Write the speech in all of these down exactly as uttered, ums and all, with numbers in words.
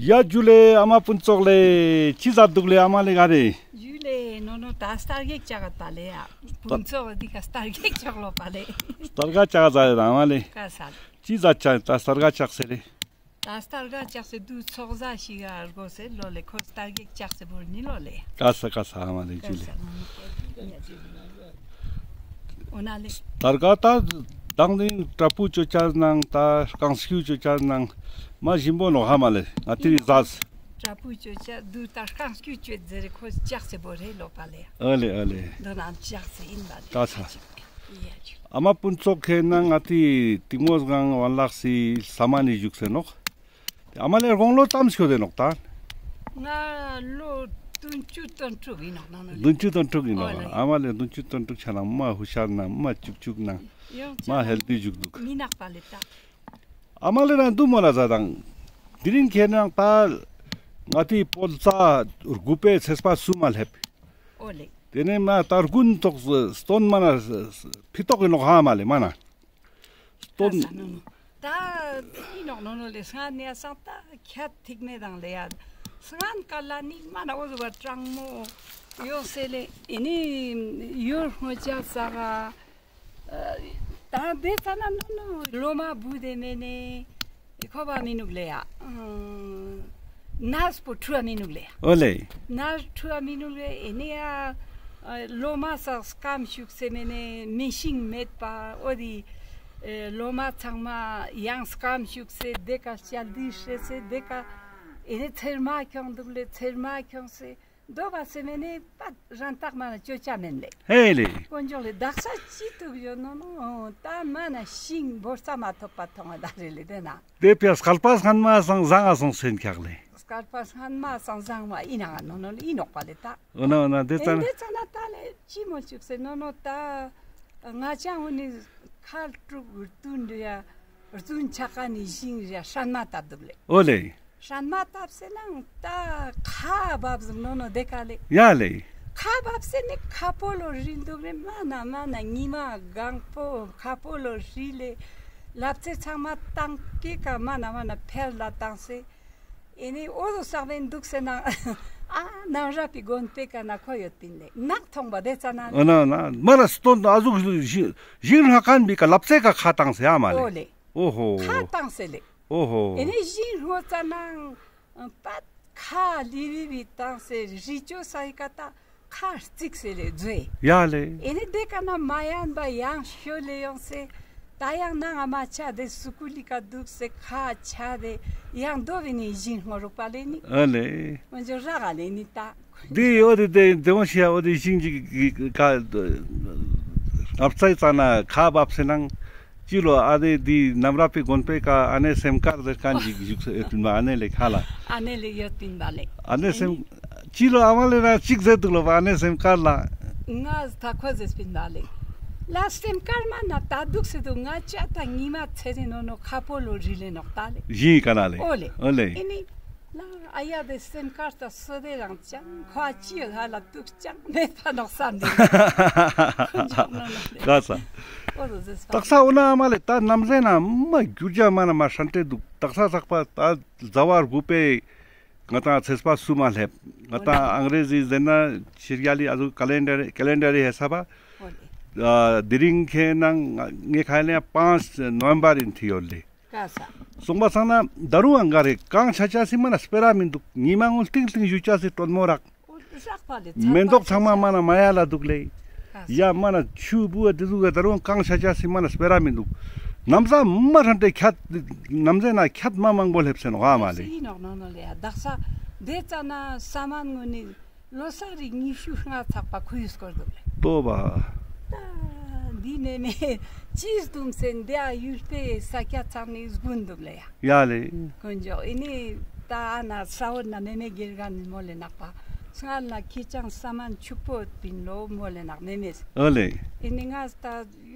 ཡ་ཇུ་ལེ་ཨ་མ་ཕུན་ཚོགས་ལེ། ཅི་ཟ་དུག་ལེ་ཨ་མ་ལེ་ག་རེ། ཇུ་ལེ་ནོ་ནོ་ད་སྟར་གེག་ཅག་ད་ལེ་ཡ། ཕུན་ཚོགས་འི་ཀ་སྟར་གེག་ཅག་ལོ་པ་ལེ། སྟར་ག་ཅག་ཟ་ཡོད་ཨ་མ་ལེ། ཀ་ས། ཅི་ཟ་ཅག་ད་སྟར་ག་ཅག་ཟེར་ལེ། ད་སྟར་ག་ཅག་ཟེར་དུག་ཚོགས་ཟ་ཞིག་ག་གོས་ཟེར་ལོ་ལེ། ཁོ་སྟར་གེག་ཅག་ཟེར་བོར་ནི་ལོ་ལེ། ཀ་ས་ཀ་ས་ཨ་མ་ལེ་ཇུ་ལེ། འོ་ན་ལེ། སྟར་ག་ད་དང་དེ་ཏྲ་པུ་ཅོ་ཅར་ནང་ད་རྐང་སྐྱུ་ཅོ་ཅར་ནང་མ་ཞིམ་པོ་ནོག་ཧ་མ་ལེ། ང་ཏི་རི་ཟ། ཏྲ་པུ་ཅོ་ཅར་དུག་ད་རྐང་སྐྱུ་ཅོ་ཟེར་ཁོ་ཅག་ཟེར་བོར་རེ་ལོ་པ་ལེ། ཨ་ལེ་ཨ་ལེ། དོ་ན་ཅག་ཟེར་ཨིན་པ་ལེ། ཀ་ས། ཡ་ཇུ། ཨ་མ་ཕུན་ཚོགས་ཁེ་ན་ང་ཏི་ཏིང་མོ་སྒང་ཝན་ལག་སི་ས་མ་ནི་བཞུགས་སེ་ནོག། ཨ་མ་ལེ་དགུང་ལོ་ཙམ་ཤོད་དེ་ནོག་ད། ང་ལོ་བདུན་ཅུ་དོན་དྲུག་ཨིན་ནོག་ནང་ནོ་ལེ། བདུན་ཅུ་དོན་དྲུག་ཨིན་ནོག་ཨོ་ལེ། ཨ་མ་ལེ་བདུན་ཅུ་དོན་དྲུག་ཆ་ན་མ་ཧུ་ཤར་ན་མ་ཅུག་ཅུག་ན་ཡང་མ་ཧེལ་ཏི་བཞུགས་དུག། མི་ནག་པ་ལེ་ད། ཨ་མ་ལེ་རང་དུ་མོ་ལ་ཟ་དང་། དེ་རིང་ཁེ་ན་ད་ང་ཏི་བོད་ཟླ་དགུ་པའི་ཚེས་པ་གསུམ་མ་ལེབ། ཨོ་ལེ། དེ་ནས་མ་ད་དགུན་ཐོག་སྟོན་མ་ན་ཕི་ཏོག་གི་ནོག་ཧ་མ་ལེ་མ་ན། སྟོན། ད་ཨིན་ནོག་ནོ་ནོ་ལེ། སྔན་ནས་སང་ད་ཁྱད་ཐིག་མེད་དང་ལེ་ཡ། སྔན་ཀ་ལ་ནི་མ་ན་འོ་ཟུ་བ་གྲང་མོ་ཡོད་སེ་ལེ། ཨེ་ནི་ཡོར་སྔོ་ཆ་ས་ག་ད་དེ་ཙ་ན་ནོ་ནོ་ལོ་མ་བུ་དེ་མེ་ནེ་ཁོ་བ་མི་ནུག་ལེ་ཡ། ནས་པོ་ཁྲུ་བ་མི་ནུག་ལེ་ཡ། ཨོ་ལེ། ནས་ཁྲུ་བ་མི་ནུག་ལེ། ཨེ་ནེ་ཡ་ལོ་མ་ས་སྐམ་ཤུགས་སེ་མེ་ནེ་མེ་ཤིང་མེད་པ་འོ་དི་ལོ་མ་ཚང་མ་ཡང་སྐམ་ཤུགས་སེ་དེ་ཀ་ཅལ་དི་ཧྲེ་སེ་དེ་ཀ་ཨེ་ནེ་ཚེར་མ་ཁྱོང་དུག་ལེ། ཚེར་མ་ཁྱོང་སེ། དོ་བ་སེ་མེ་ནེ་པ་རན་ཏག་མ་ན་ཅོ་ཅ་མེན་ལེ། ཧེ་ལེ། དཀོན་མཆོག་ལེ་དག་ས་ཅི་ཐུག་ཡོད་ནོ་ནོ། ད་མ་ན་ཤིང་བོར་ས་མ་ཐོབ་པ་ཐོང་བ་ད་རེ་ལེ་དེ་ན། དེ་ཕི་ཡ་སྐལ་པ་སྔན་མ་སང་བཟང་ང་སོང་སེན་ཁྱག་ལེ། སྐལ་པ་སྔན་མ་སང་བཟང་བ་ཨིན་ན་ནོ་ནོ་ལེ་ཨིན་ནོག་པ་ལེ་ད། འོ་ན་འོ་ན་དེ་ཙ་ན། དེ་ཙ་ན་ད་ལེ་ཅི་མོ་ཅུག་སེ་ནོ་ནོ་ད། ང་ཅང་འོ་ནི་ཁལ་དྲུག་བདུན་རེ་ཡ་རྫུན་ཆ་ཀ་ནི་ཤིང་རེ་ཡ་སྲན་མ་བཏབ་དུག་ལེ། ཨོ་ལེ། སྲན་མ་བཏབ་སེ་ནང་ད་ཁ་བབ་ཟུག་ནོ་ནོ་དེ་ཀ་ལེ། ཡ་ལེ། ཁ་བབ་སེ་ནི་ཁ་པོ་ལོ་རིལ་དུག་རེ། མ་ན་མ་ན་ཉི་མ་གང་པོ་ཁ་པོ་ལོ་རིལ་ལེ། ལབ་ཙེ་ཚང་མ་ཏང་ཀེ་ཀ་མ་ན་མ་ན་ཕེར་ལ་ཏང་སེ། ཨེ་ནེ་འོ་ཟོ་སག་བེན་དུག་སེ་ན་ཨ་ནང་ར་པི་དགོན་པེ་ཀ་ན་ཁོ་ཡོད་པིན་ལེ། ནག་ཐོང་བ་དེ་ཙ་ན་ལེ། འོ་ན་འོ་ན་མ་ན་སྟོན་ཨ་ཟུག་ཞིང་ཞིང་ཧ་ཁན་བི་ཀ་ལབ་ཙེ་ཀ་ཁ་ཏང་སེ་ཨ་མ་ལེ། ཨོ་ལེ། ཨོ་ཧོ། ཁ་ཏང་སེ་ལེ། ཨོ་ཧོ། ཨེ་ནེ་ཞིང་སྔོ་ཙ་ན་པད་ཁ་ལི་བི་བི་ཏང་སེ་རི་ཅོ་ས་ཡི་ཀ་ད་ཁ་རྩིག་སེ་ལེ་ཛོ་ཡ་ལེ། ཨེ་ནེ་དེ་ཀ་ན་མ་ཡན་པ་ཡང་ཤོ་ལེ་ཡོང་སེ་ད་ཡང་ན་ང་མ་ཆ་དེ་སུ་ཀུ་ལི་ཀ་དུག་སེ་ཁ་ཆ་དེ་ཡང་དོ་བི་ནི་ཞིང་སྔོ་རུག་པ་ལེ་ནི། ཨ་ལེ། འོན་ཅོ་ར་ག་ལེ་ནི་ད། དེ་འོ་དེ་དེ་དེ་མོ་ཤེས་ཡ་འོ་དེ་ཤིང་ཅིག་གི་ཀ་ལབ་ཙེ་ཙ་ན་ཁ་བབ་སེ་ནང་ཅི་ལོ་ཨ་དེ་དེ་ནམ་ར་པི་དགོན་པེ་ཀ་ཨ་ནེ་སེམས་དཀར་ཟེར་ཁན་ཅིག་བཞུགས་སེ་ཡོད་པིན་པ་ཨ་ནེ་ལེ་ཁ་ལ། ཨ་ནེ་ལེ་ཡོད་པིན་པ་ལེ། ཨ་ནེ་སེམས་ཅི་ལོ་ཨ་མ་ལེ་ར་ཅིག་ཟེར་དུག་ལོ་པ་ཨ་ནེ་སེམས་དཀར་ལ། ང་ད་ཁོ་ཟེར་པིན་པ་ལེ། ལ་སེམས་དཀར་མ་ན་ད་དུག་སེ་དུག་ང་ཅ་ད་ཉི་མ་ཚེ་རིང་ནོ་ནོ་ཁ་པོ་ལོ་རི་ལེ་ནོག་ད་ལེ། ཞིང་ཀ་ན་ལེ། ཨོ་ལེ། ཨོ་ལེ། ཨེ་ནི། ལ་ཨ་ཡ་དེ་སེམས་དཀར་ད་སོ་དེ་རང་ཅང་ཁོ་ཅི་ཡོད་ཧ་ལ་དུག་ཅང་མེད་པ་ནོག་བསམ་དེ། ཁོ་ཅང་ནོ་ནོ་ལེ། ག་ས། ཨོ་ལོ་ཟེར་པ། དག་ས་འོ་ན་ཨ་མ་ལེ་ད་ནམ་ཟེར་ན་མ་གྱུར་ཅ་མ་ན་མ་ཧྲན་ཏེ་དུག། དག་ས་ཚག་པ་ད་ཟླ་བ་དགུ་པའི་ང་ཏང་ཚེས་པ་གསུམ་མ་ལེབ། ང་ཏང་ཨང་རེ་ཟི་ཟེར་ན་ཕྱི་རྒྱལ་ལི་ཨ་ཟུག་ཀ་ལེན་ཌར་ཀ་ལེན་ཌར་རི་ཧེ་ས་བ། ཨོ་ལེ། ཨ་དེ་རིང་ཁེ་ནང་ངེ་ཁ་ལེ་པཱཉྩ་ནོ་ཝེམ་བར་ཨིན་ཐི་ཡོད་ལེ། ག་ས། སོང་པ་སང་ན་ད་རུང་ཨང་ག་རེ་གང་ཆ་ཆ་སི་མ་ན་སྤེ་ར་མི་དུག། ཉི་མ་ངུན་ཏིང་ཏིང་ཞུ་ཆ་སི་ཀྲོན་མོ་རག། མེན་ཏོག་ཚང་མ་མ་ན་མ་ཡ་ལ་དུག་ལེ། ཡ་མ་ན་ཆུ་བུ་བ་དེ་ཟུག་ག་ད་རུང་གང་ཆ་ཆ་སི་མ་ན་སྤེ་ར་མི་དུག། ནམ་ས་མ་ཧྲན་ཏེ་ཁྱད་ནམ་ཟེར་ན་ཁྱད་མ་མང་པོ་ལེབ་སེ་ནོག་ཨ་མ་ལེ། ཨིན་ནོག་ནོ་ནོ་ལེ་ཡ། དག་ས་དེ་ཙ་ན་ས་མན་ངུན་ནི་ལོ་གསར་རི་ཉི་ཤུ་ལྔ་ཚག་པ་ཁུ་ཡུ་སྐོར་དུག་ལེ། ཏོ་བ། ད་འདི་མེ་མེ་ཅིས་དུམ་སེ་འདི་ཨ་ཡུལ་པེ་ས་ཀྱ་ཚང་ནི་སྒུན་དུག་ལེ་ཡ། ཡ་ལེ། དཀོན་མཆོག་ཨེ་ནི་ད་ཨ་ན་ས་འོ་ན་མེ་མེ་གེར་ག་ནི་མོ་ལེ་ནག་པ། སྔར་ན་ཁྱེ་ཅང་ས་མན་ཕྱུག་པོ་ཡོད་པིན་ལོ་མོ་ལེ་ནག་མེ་མེ། ཨོ་ལེ། ཨེ་ནི་ང་ད་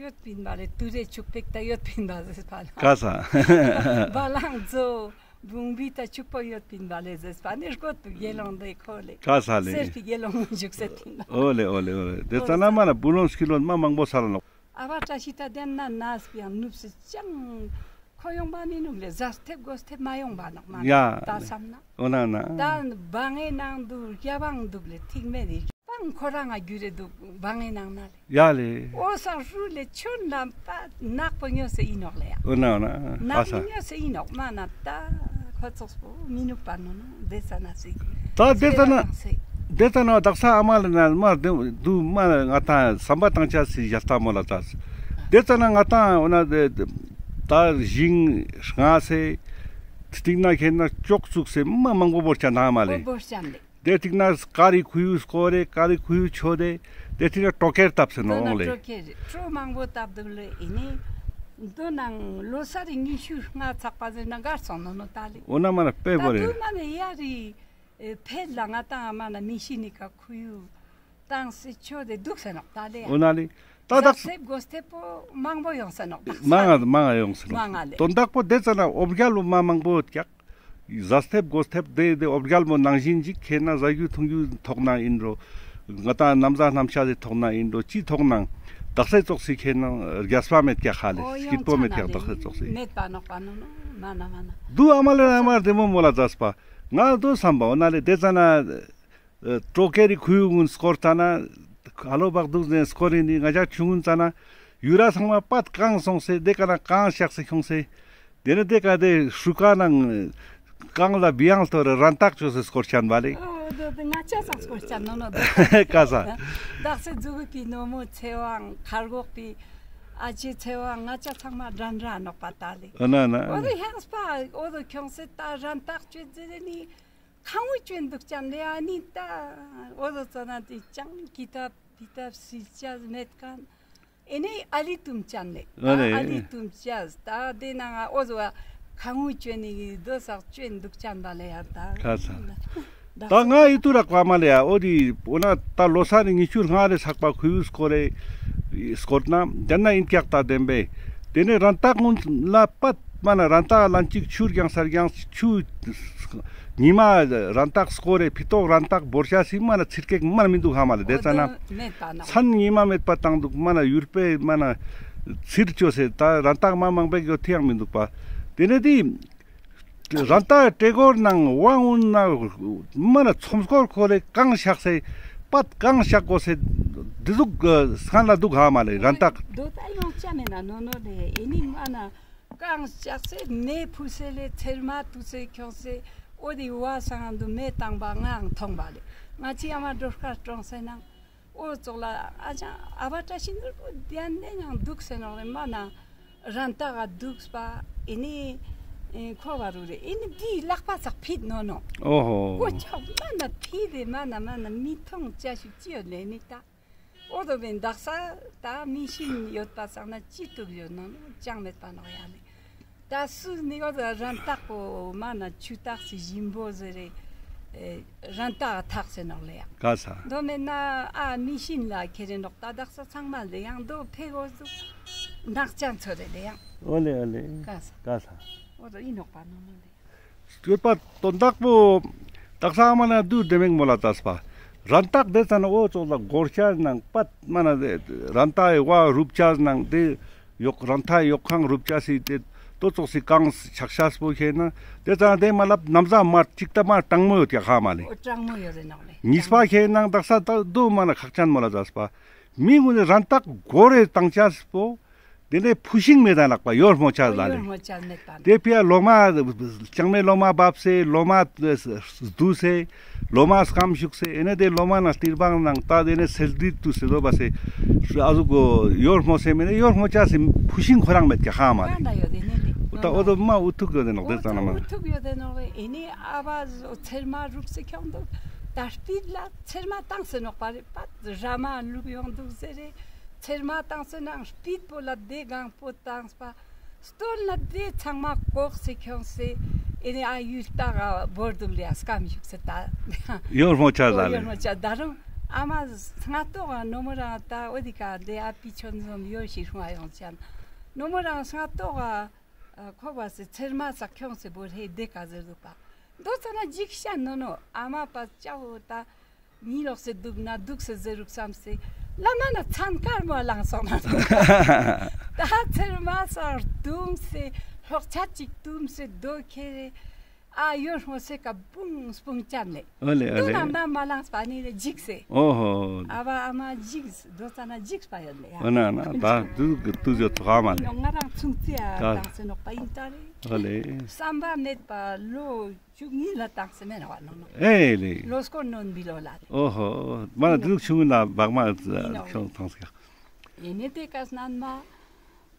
ཡོད་པིན་པ་ལེ། ཏུ་རེ་ཕྱུག་པེག་ད་ཡོད་པིན་པ་ཟེར་པ་ལ། ག་ས། བ་ལང་ཛོ། བུང་བི་ད་ཕྱུག་པོ་ཡོད་པིན་པ་ལེ་ཟེར་པ་ནི་སྒོ་ཏུ་དགེ་སློང་དེ་ཁོ་ལེ། ག་ས་ལེ། སེར་པི་དགེ་སློང་མོ་འཇུག་སེ་ཐིན་ལ། ཨོ་ལེ་ཨོ་ལེ་ཨོ་ལེ། དེ་ཙ་ན་མ་ན་བུ་ལོན་སྐྱིད་ལོན་མ་མང་པོ་ས་ལ་ནོག། ཨ་བ་བཀྲ་ཤིས་ད་དེན་ན་ནས་པི་ཡང་ནུབ་སེ་ཅང་། ཁོ་ཡོང་བ་མི་ནུག་ལེ། ཟ་ཐེབ་གོས་ཐེབ་མ་ཡོང་བ་ནོག་མ་ཡ་ད་བསམ་ན། འོ་ན་ན། ད་བང་ངེ་ནང་དུ་རྒྱ་བང་འདུག་ལེ། ཐིག་མེད་རེ་བང་ཁོ་རང་ང་རྒྱུ་རེ་འདུག་བང་ངེ་ནང་ན་ལེ། ཡ་ལེ། འོ་ས་རུ་ལེ་ཆོན་ལམ་པ་ནག་པོ་ཉོས་སེ་ཨིན་ནོག་ལེ་ཡ། འོ་ན་འོ་ན། ནག་ཨ་ས་པོ་ཉོས་སེ་ཨིན་ནོག་མ་ན། ད་ཁོ་ཚོགས་པོ་མི་ནུག་པ་ནོ་ནོ་དེ་ས་ན་སི། ད་དེ་ཙ་ན། དེ་ཙ་ན་དག་ས་ཨ་མ་ལེ་ན་མ་དེ་དུ་མ་ང་ཏང་བསམ་པ་བཏང་ཆ་སི་ཡ་ལྟ་མོ་ལ་ཙ། དེ་ཙ་ན་ང་ཏང་འོ་ན་དེ་ད་ཞིང་རྔ་སེ་སྟིང་ན་ཁེན་ན་ཅོག་བཙུགས་སེ་མ་མང་པོ་བོར་ཅན་ཧ་མ་ལེ། འོ་བོར་ཅན་ལེ། དེ་སྟིང་ན་ཀ་རི་ཁུ་ཡུ་སྐོར་རེ་ཀ་རི་ཁུ་ཡུ་ཆོ་དེ་དེ་སྟིང་ན་གྲོ་ཁེར་བཏབ་སེ་ནོ་འོང་ལེ། གྲོ་ཁེར་གྲོ་མང་པོ་བཏབ་འདུག་ལེ། ཨེ་ནི་དོ་ནང་ལོ་སར་ཉི་ཤུ་ལྔ་ཚག་པ་ཟེར་ན་གར་སོང་ནོ་ནོ་ད་ལེ། འོ་ན་མ་ན་དཔེ་ད་བོ་རེ། དུ་མ་ནི་ཡ་རི། ཨེ་ཕེད་ལ་ང་ཏང་ཨ་མ་ན་མི་ཤི་ནི་ཀ་ཁུ་ཡུ་བཏང་སེ་ཆོ་དེ་འདུག་སེ་ནོག་ད་ལེ། འོ་ན་ལེ། ད་ཟ་དག་ཐེབ་གོས་ཐེབ་པོ་མང་པོ་ཡོང་སེ་ནོག་ད། མང་ང་མང་ང་ཡོང་སེ་ནོག་མང་ང་ལེ། དོན་དག་པོ་དེ་ཙ་ན་འོ་བརྒྱལ་བོ་མ་མང་པོ་ཀྱག་ཟ་ཐེབ་གོས་ཐེབ་དེ་དེ་འོ་བརྒྱལ་བོ་ནང་བཞིན་ཅིག་ཁེན་ན་ཟ་རྒྱུ་འཐུང་རྒྱུ་ཐོག་ན་ཨིན་རོ། ང་ཏང་ནམ་ཟ་ནམ་ཤ་དེ་ཐོག་ན་ཨིན་རོ་ཅི་ཐོག་ན་དག་སེ་ཙོགས་སི་ཁེན་ན་རྒྱས་པ་མེད་ཀྱག་ཧ་ལེ། འོ་སྐྱིད་པོ་མེད་ཀྱག་དག་སེ་ཙོགས་སི། མེད་པ་ནོག་པ་ནོ་ནོ་མ་ན་མ་ན། དུ་ཨ་མ་ལེ་ཨ་མ་དེ་མོ་མོ་ལ་ཙ་པ། ང་དོ་བསམ་པ་འོ་ན་ལེ་དེ་ཙ་ན། ཨ་གྲོ་ཁེར་རི་ཁུ་ཡུ་གུན་སྐོར་ཙ་ན། ཧ་ལོ་བག་དུག་ཟེར་སྐོར་རེ་ནི་ང་ཅག་ཆུང་ངུན་ཙ་ན། ཡུ་ར་ཚང་མ་པད་གང་སོང་སེ་དེ་ཀ་ན་གང་ཤག་སེ་ཁྱོང་སེ། དེ་ནི་དེ་ཀ་དེ་ཧྲུ་ཀ་ནང་གང་ལ་བི་ཡང་ལྟོ་རེ་རན་ཏག་ཅོས་སེ་སྐོར་ཅན་བ་ལེ། འོ་དོ་དེ་ང་ཅག་སང་སྐོར་ཅན་ནོ་ནོ་དོ། ཀ་ས། དག་སེ་ཛུ་གུ་པི་ནོ་མོ་ཚེ་དབང་ཁར་གོག་པི་ཨ་ཅེ་ཚེ་དབང་ང་ཅག་ཚང་མ་འགྲན་ར་ནོག་པ་ད་ལེ། ཨ་ན་ན། འོ་དེ་ཧེངས་པ་འོ་དོ་ཁྱོང་སེ་ད་རན་ཏག་ཅོས་ཟེར་རེ་ནི། ཁང་བུ་ཅོན་འདུག་ཅན་ལེ། ཨ་ནི་ད་འོ་དོ་ཙ་ན་དེ་ཅང་ཀི་ཏབ་པི་ཏབ་སིལ་ཅས་མེད་ཁན། ཨེ་ནི་ཨ་ལི་ཏུམ་ཅན་ལེ། ཨ་ནི་ཨ་ལི་ཏུམ་ཅས་ད་དེ་ནང་འོ་དོ་ཁང་བུ་ཅོན་ནི་དོ་སག་ཅོན་འདུག་ཅན་ད་ལེ་ཡ་ད། ཁ་ས། ད་ང་ཨི་ཏུ་རག་པ་མ་ལེ་ཡ། འོ་དི་འོ་ན་ད་ལོ་སར་ཉི་ཤུ་ལྔ་རེ་ཚག་པ་ཁུ་ཡུ་སྐོར་རེ་སྐོར་ན་དེ་ན་ཨིན་ཀྱག་ད་བདེན་པས། དེ་ནས་རན་ཏག་གུན་ལ་པད་མ་ན་རན་ཏག་ལན་ཅིག་ཆུ་རྒྱང་ས་རྒྱང་ཆུ་ཉི་མ་རན་ཏག་སྐོར་རེ་ཕི་ཏོག་རན་ཏག་བོར་ཤ་སི་མ་ན་ཚིར་ཀེག་མ་ན་མི་འདུག་ཧ་མ་ལེ། དེ་ཙ་ན་མཚན་ཉི་མ་མེད་པ་བཏང་འདུག་མ་ན་ཡུར་པེ་མ་ན་ཚིར་ཅོས་སེ་ད་རན་ཏག་མ་མང་པེ་གི་ཐི་ཡང་མི་འདུག་པ། དེ་ནས་དེ་རན་ཏག་ཏྲེ་གོར་ནང་ཝང་འུན་ན་མ་ན་ཚོམ་སྐོར་ཁོ་རེ་གང་ཤག་སེ་པད་གང་ཤག་གོ་སེ་དེ་ཟུག་སང་ལ་འདུག་ཧ་མ་ལེ་རན་ཏག། དོ་ད་ཡོང་ཆ་མེད་ན་ནོ་ནོ་ལེ། ཨེ་ནི་མ་ན་གང་ཤག་སེ་མེ་ཕུ་སེ་ལེ་ཚེར་མ་ཏུ་སེ་ཁྱོང་སེ་འོ་དི་ཝ་སང་དུ་མེ་བཏང་པ་ངའང་མཐོང་པ་ལེ། ང་ཅི་ཨ་མ་སྒྲོལ་དཀར་གྲོངས་སེ་ནང་འོ་ཙོགས་ལ་ཨ་ཅང་ཨ་བ་བཀྲ་ཤིས་ནོར་བུ་དེ་ནས་ཡང་འདུག་སེ་ནོག་ལེ། མ་ན་རན་ཏག་ག་འདུག་པ་ཨེ་ནི་ཨེ་ཁོ་བ་རུ་རེ་ཨེ་ནི་དེའི་ལག་པ་ཚག་ཕིད་ནོ་ནོ། འོ་ཧོ། ཀོ་ཅག་མ་ན་ཕིད་དེ་མ་ན་མ་ན་མི་མཐོང་ཅ་ཞིག་ཅི་ཡོད་ལེ་ནི་ད། འོ་དོ་བེན་དག་ས་ད་མི་ཤིན་ཡོད་པ་སང་ན་ཅི་ཐུག་ཡོད་ནོ་ནོ་ཅང་མེད་པ་ནོག་ཡ་ལེ། ད་སུ་ནི་འོ་དོ་རན་ཏག་པོ་མ་ན་ཆུ་ཏག་སི་ཞིམ་པོ་ཟེར་རེ། ཨེ་རན་ཏག་ཐག་སེ་ནོག་ལེ་ཡང་། ཀ་ས། དོ་མེད་ན་ཨ་མི་ཤིན་ལ་ཁེ་རེ་ནོག་ད་དག་ས་ཚང་མ་ལེ་ཡང་དོ་ཕེ་གོ་ཟུག་ནག་ཅན་ཚོ་རེ་ལེ་ཡང་། འོ་ལེ་འོ་ལེ། ཀ་ས། ཀ་ས། འོ་དོ་ཨིན་ནོག་པ་ནོ་ནོ་ལེ། སྐྱོད་པ་དོན་དག་པོ་དག་ས་མ་ན་དུ་དེ་མེང་མོ་ལ་ཙ་པ། རན་ཏག་དེ་ཙ་ན་འོ་ཙོགས་ལ་གོར་ཤ་ནང་པད་མ་ན་དེ་རན་ཏག་ཡི་ཝ་རུབ་ཅ་ནང་དེ་ཡོག་རན་ཏག་ཡོག་ཁང་རུབ་ཅ་སི་དེ་དོ་ཙོགས་སི་གང་ཆག་ཤ་སྤོ་ཁེ་ན་དེ་ཙ་ན་དེ་མ་ལབ་ནམ་ཟ་མ་ཅིག་ཏ་མ་གྲང་མོ་ཡོད་ཀྱག་ཧ་མ་ལེ། འོ་གྲང་མོ་ཡོད་རེ་ནོག་ལེ། གཉིས་པ་ཁེ་ནང་དག་ས་ད་དོ་མ་ན་ཁག་ཅན་མོ་ལ་ཙ་པ། མི་གུན་ནི་རན་ཏག་གོར་རེ་བཏང་ཅ་སྤོ། དེ་ནས་ཕུ་ཤིང་མེད་ད་ལག་པ་ཡོར་མོ་ཆ་ལ་ལེ། ཡོར་མོ་ཆ་མེད་པ་ནི། དེ་ཕི་ཡ་ལོ་མ་ལྕང་མའི་ལོ་མ་བབས་སེ་ལོ་མ་བསྡུས་སེ་ལོ་མ་སྐམ་བཅུག་སེ་ཨེ་ནས་དེ་ལོ་མ་ནང་སྟིར་བང་ནང་ད་དེ་ནས་སེལ་དིར་དུ་སེ་ལོ་བ་སེ་ཨ་ཟུག་གོ་ཡོར་མོ་སེ་མེད་ནས་ཡོར་མོ་ཆ་སེ་ཕུ་ཤིང་ཁོ་རང་མེད་ཀྱག་ཧ་མ་ལེ། ད་འོ་དོ་མ་འུ་ཐུག་ཡོད་དེ་ནོག་དེ་ཙ་ན་མ། འུ་ཐུག་ཡོད་དེ་ནོག་ལེ། ཨེ་ནི་ཨ་བ་ཚེར་མ་རུབ་སེ་ཁྱོང་དུག་ད་སྤིད་ལ་ཚེར་མ་བཏང་སེ་ནོག་པ་རེ་པ་ར་མ་ལུག་ཡོང་དུག་ཟེར་རེ། ཚེར་མ་བཏང་སེ་ནང་སྤིད་པོ་ལ་དེ་གང་པོ་བཏང་སྤ། སྟོན་ལ་དེ་ཚང་མ་ལྐོག་སེ་ཁྱོངས་སེ། ཨེ་ནི་ཨ་ཡུལ་ལྟ་ག་བོར་དུག་ལེ་ཡ་སྐམ་བཅུག་སེ་ད། ཡོར་མོ་ཆ་ལ་ལེ། ཡོར་མོ་ཆ་ད་རུང་ཨ་མ་སྔ་ཏོག་ག་ནོ་མོ་རང་ད་འོ་དི་ཀ་དེ་ཨ་པི་ཆོན་ཟོམ་ཡོར་ཞིག་ཧྲུང་ཨ་ཡོང་ཅན། ནོ་མོ་རང་སྔ་ཏོག་ག་ཁོ་བ་སེ་ཚེར་མ་ས་ཁྱོངས་སེ་བོར་ཧེ་དེ་ཀ་ཟེར་དུག་པ། དོ་ཙ་ན་འཇིགས་ཤ་ནོ་ནོ་ཨ་མ་པ་ཅའོ་ད། ཉི་ལོག་སེ་དུག་ན་དུག་སེ་ཟེར་རུག་སམ་སེ། ལ་མ་ན་ཚན་དཀར་མོ་ལངས་སོང་ན། ད་ཚེར་མ་སང་རྡུང་སེ་ ལྷོག་ཆ་ཅིག་ཏུམ་སེ་དོ་ཁེ་རེ། ཨ་ཡོ་ཧོ་སེ་ཀ་བུང་སྤུང་ཅན་ལེ། ཨོ་ལེ་ཨོ་དོ་ལེ། ནང་ན་མ་ལངས་པ་ནི་ལེ་འཇིགས་སེ། ཨོ་ཧོ། ཨ་བ་ཨ་མ་འཇིགས། དོ་ཙ་ན་འཇིགས་པ་ཡོད་ལེ་ཡ། ཨོ་ན་ན་ད་དུ་དུ་ཡོད་ཚོགས་ཨ་མ་ལེ། ང་རང་ཆུང་ཙེ་ཡ་ད་ཏང་སེ་ནོག་པ་ཡིན་ད་རེ། ཨོ་ལེ། བསམ་པ་མེད་པ་ལོ་བཅུ་གཉིས་ལ་ཏང་སེ་མེད་ནོག་པ་ནོ་ནོ། ཨེ་ལེ། ལོ་སྐོར་ནོན་བི་ལོ་ལ་ལེ། ཨོ་ཧོ། མ་ན་དུ་ཆུང་ན་བག་མ་ཁྱོང་ཏང་སེ་ཀ། ཨེ་ནེ་དེ་ཀ་སྣན་མ།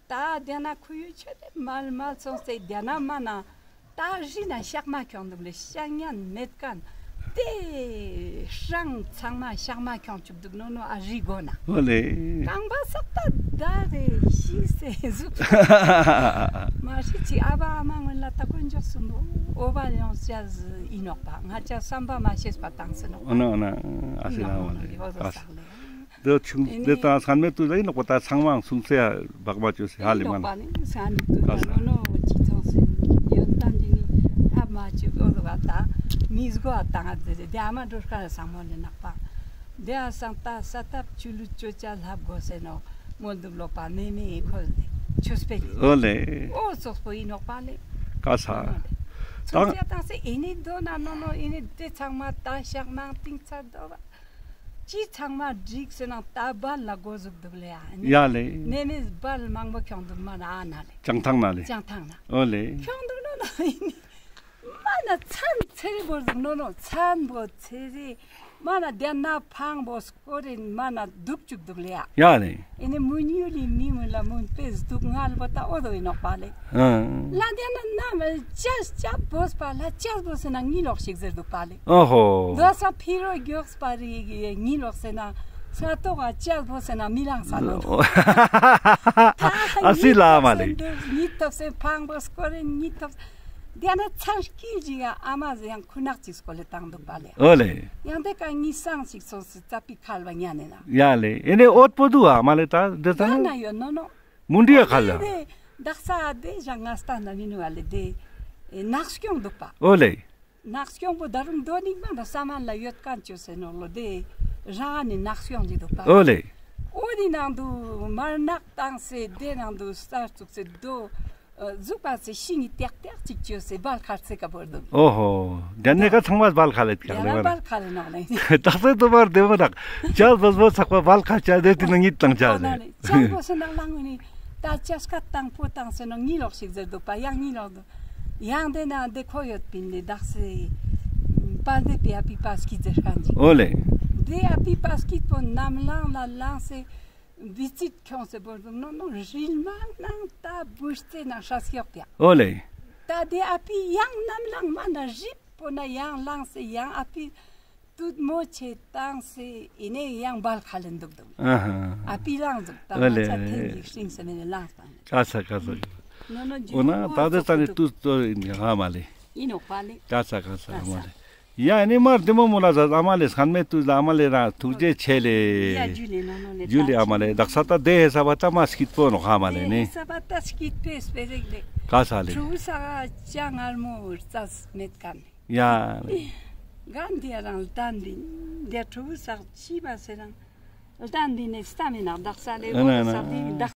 ད་དེ་ན་ཁུ་ཡུ་ཆེ་དེ་མལ་མལ་སོང་སེ་དེ་ན་མ་ན་ད་རི་ན་ཤག་མ་ཁྱོང་འདུག་ལེ། ཤག་ཉན་མེད་ཁན་དེ་ཧྲང་ཚང་མ་ཤག་མ་ཁྱོང་བཅུག་འདུག་ནོ་ནོ། ཨ་རི་གོ་ན། ཨོ་ལེ། རྐང་པ་སག་ད་ད་རེ་ཤི་སེ་ཟུག་མ་ཤི་ཅི། ཨ་བ་ཨ་མ་སྔོན་ལ་ད་དཀོན་མཆོག་གསུམ་པོ་འོ་བ་ཡོང་ཅས་ཨིན་ནོག་པ། ང་ཅ་བསམ་པ་མ་ཤེས་པ་ཏང་སེ་ནོག་པ། ཨོ་ན་ཨོ་ན་ཨ་སི་ན་ཨོ་ལེ། ཨོ་ཟོ་ཀ་ས་ཟག་ལེ། དེ་ཆུང་ཨེ་དེ་ནི་ད་སང་མེ་ཏུ་ལ་ཡིན་ནོག་པ། ད་ཚང་མ་སུང་ཚེ་བག་མ་ཅོས་སེ་ཧ་ལེ་མ་ན། ཨིན་ནོག་པ་ནི་སང་ནི་ཏུ་ད་ནོ་ནོ་ཅི་ཚང་སེ་ཡོན་ཏན་ཅི་ནི་ཧ་མ་ཅུ་གོ་ལོ་བ་ད་མི་སྒོ་ཨ་ཏང་ཨ་ཙེ་ཟེ་དེ་ཨ་མ་འགྲོ་ཁ་སང་མོ་ལེ་ནག་པ། དེ་ཨ་སང་ད་ས་ཏབ་ཆུ་ལུ་ཅོ་ཅ་ལྷབ་གོ་སེ་ནོ་མོལ་དུག་ལོ་པ་མེ་མེ་ཁོ་ལེ་ཆོས་པེ་ལེ། ཨོ་ལེ། ཨོ་ཙོགས་པོ་ཨིན་ནོག་པ་ལེ། ཀ་ས། ཚང་ཅ་ཏང་སེ་ཨེ་ནི་དོ་ན་ནོ་ནོ་ཨེ་ནི་དེ་ཚང་མ་ད་ཤག་མང་ཏིང་ཚར་དོ་བ། ཅི་ཚང་མ་འགྲིག་སེ་ན་ད་བལ་ལ་གོ་ཟུག་དུག་ལེ་ཡ། ཡ་ལེ། ནེ་ནེ་བལ་མང་པོ་ཁྱོང་དུག་མ་ན་ཨ་ན་ལེ། བྱང་ཐང་ན་ལེ། བྱང་ཐང་ན། ཨོ་ལེ། ཁྱོང་དུག་ནོ་ནོ་ཨིན་ནི། མ་ན་ཚན་ཚེ་རེ་བོར་དུག་ནོ་ནོ་ཚན་བོ་ཚེ་རེ། མ་ན་དེ་ན་ཕང་བོ་སྐོར་རེ་མ་ན་དུག་བཅུག་དུག་ལེ་ཡ། ཡ་ལེ། ཨེ་ནེ་མུན་ཡུལ་ལི་མི་མུན་ལ་མུན་པེ་སྡུག་བསྔལ་བོ་ད་ཨོ་དོ་ཨིན་ནོག་པ་ལེ། ཨ། ལ་དེ་ན་ནམ་ཅས་ཅ་བོས་པ་ལ་ཅས་བོས་ཟེར་ན་ཉི་ལོག་ཞིག་ཟེར་དུག་པ་ལེ། ཨོ་ཧོ། དོ་ས་ཕི་རོ་གྱོགས་པ་རི་ཉི་ལོག་ཟེར་ན་ས་ཏོག་ག་ཅས་བོས་ཟེར་ན་མི་ལངས་ས་ནོ། ཨ་སི་ལ་མ་ལེ། ཉི་ཐོབ་སེ་ཕང་བོ་སྐོར་རེ་ཉི་ཐོབ་དེ་ན་ཚང་སྐྱིལ་ཅིག་ག་ཨ་མ་ཟེར་ཡང་ཁུ་ནག་ཅིག་སྐོར་ལེ་ཏང་དུག་པ་ལེ། ཨོ་ལེ། ཡང་དེ་ཀ་ཉི་སང་ཞིག་སོང་སེ་ཙ་པི་ཁལ་བ་ཉན་ནེ་ན། ཡ་ལེ། ཨེ་ནེ་ཨོད་པོ་དུག་ཨ་མ་ལེ་ད་དེ་ད་ན་ན་ཡོད་ནོ་ནོ། མུན་དི་ཡ་ཁ་ལ། དེ་དག་ས་དེ་ཞག་ང་སྟན་ན་མི་ནུ་བ་ལེ་དེ་ནགས་སྐྱོང་དུག་པ། ཨོ་ལེ། ནགས་སྐྱོང་པོ་ད་རུང་དོ་ནིག་མ་དོ་ས་མན་ལ་ཡོད་ཁན་ཅོས་སེ་ནོ་ལོ་དེ་རང་ནི་ནགས་སྐྱོང་ཅིག་དུག་པ། ཨོ་ལེ། ཨོ་དི་ནང་དུ་མར་ནག་ཏང་སེ་དེ་ནང་དུ་སྟར་ཙུགས་སེ་དོ་ཨ་ཟུག་པ་སེ་ཤིང་ངི་ཏེག་ཏེག་ཅིག་ཅོས་སེ་བལ་ཁ་ཚེ་ཀ་བོར་དུག། ཨོ་ཧོ། དེ་ནེ་ཀ་ཚང་མ་བལ་ཁ་ལེ་ཀ་ལེ་བལ་ཁ་ལེ་ནོག་ལེ། ཏག་སེ་དུ་བར་དེ་མོ་དག་ཅལ་བོས་བོས་ཚག་པ་བལ་ཁ་ཅལ་དེ་དེ་ན་ཉིད་ཏང་ཅལ་ལེ། ཅལ་བོས་སེ་ནག་ལང་ངི་ནི་ད་ཅས་ཀ་ཏང་པོ་ཏང་སེ་ནོ་ཉི་ལོག་ཞིག་ཟེར་དུག་པ། ཡང་ཉི་ལོག་དུག། ཡང་དེ་ན་དེ་ཁོ་ཡོད་པིན་ལེ་དག་སེ་པལ་དེ་པི་ཨ་པི་པ་སྐྱིད་ཟེར་ཁན་ཅིག། ཨོ་ལེ། དེ་ཨ་པི་པ་སྐྱིད་པོ་ནམ་ལང་ལ་ལང་སེ་བི་ཙིད་ཁྱོང་སེ་བོར་དུག་ནོ་ནོ་རིལ་མ་ནང་ད་བུ་རྩེ་ན་ཧྲ་སྐྱོག་པ། ཨོ་ལེ། ད་དེ་ཨ་པི་ཡང་ནམ་ལང་མ་ན་རིབ་པོ་ན་ཡང་ལང་སེ་ཡང་ཨ་པི་ཏུད་མོ་ཆེ་ཏང་སེ་ཨི་ནེ་ཡང་བལ་ཁ་ལེན་དུག་དུག། ཨ་ཧ། ཨ་པི་ལང་དུག་ད་ཨ་ལེ། ང་ཚ་ཐེན་ཡིག་ཤིང་སེ་ནེ་ལང་སྟང་། ཀ་ས་ཀ་ས། ནོ་ནོ་ཇུ་ཨོ་ན་ད་དེ་ས་ནི་ཏུད་ཏོ་ཨིན་ཧ་མ་ལེ། ཨིན་ནོག་པ་ལེ། ཀ་ས་ཀ་ས་ཧ་མ་ལེ། ཡ་ཨི་ནེ་མར་དེ་མོ་མོ་ལ་ཟ་ཨ་མ་ལེ་སང་མེ་ཏུད་ལ་ཨ་མ་ལེ་རང་ཐུགས་རྗེ་ཆེ་ལེ། ཡ་ཇུ་ལེ་ནོ་ནོ་ལེ། ཇུ་ལེ་ཨ་མ་ལེ་དག་ས་ད་དེ་ཧེ་ས་བ་ད་མ་སྐྱིད་པོ་ནོག་ཧ་མ་ལེ་ནི། ཧེ་ས་བ་ད་སྐྱིད་པོ་སྤེ་རེག་ལེ། ཀ་ས་ལེ། ཕྲུ་གུ་ས་ཅ་ངར་མོ་རྩ་མེད་ཀ་ནི། ཡ། གན་དེ་རང་ལྟན་དི་དེ་ཕྲུ་གུ་ས་ཅི་བ་སེ་རང་ལྟན་དི་ནེ་སྟ་མི་ནག་དག་ས་ལེ། ཨ་ན་ཨོ་ན་ས་དི་དག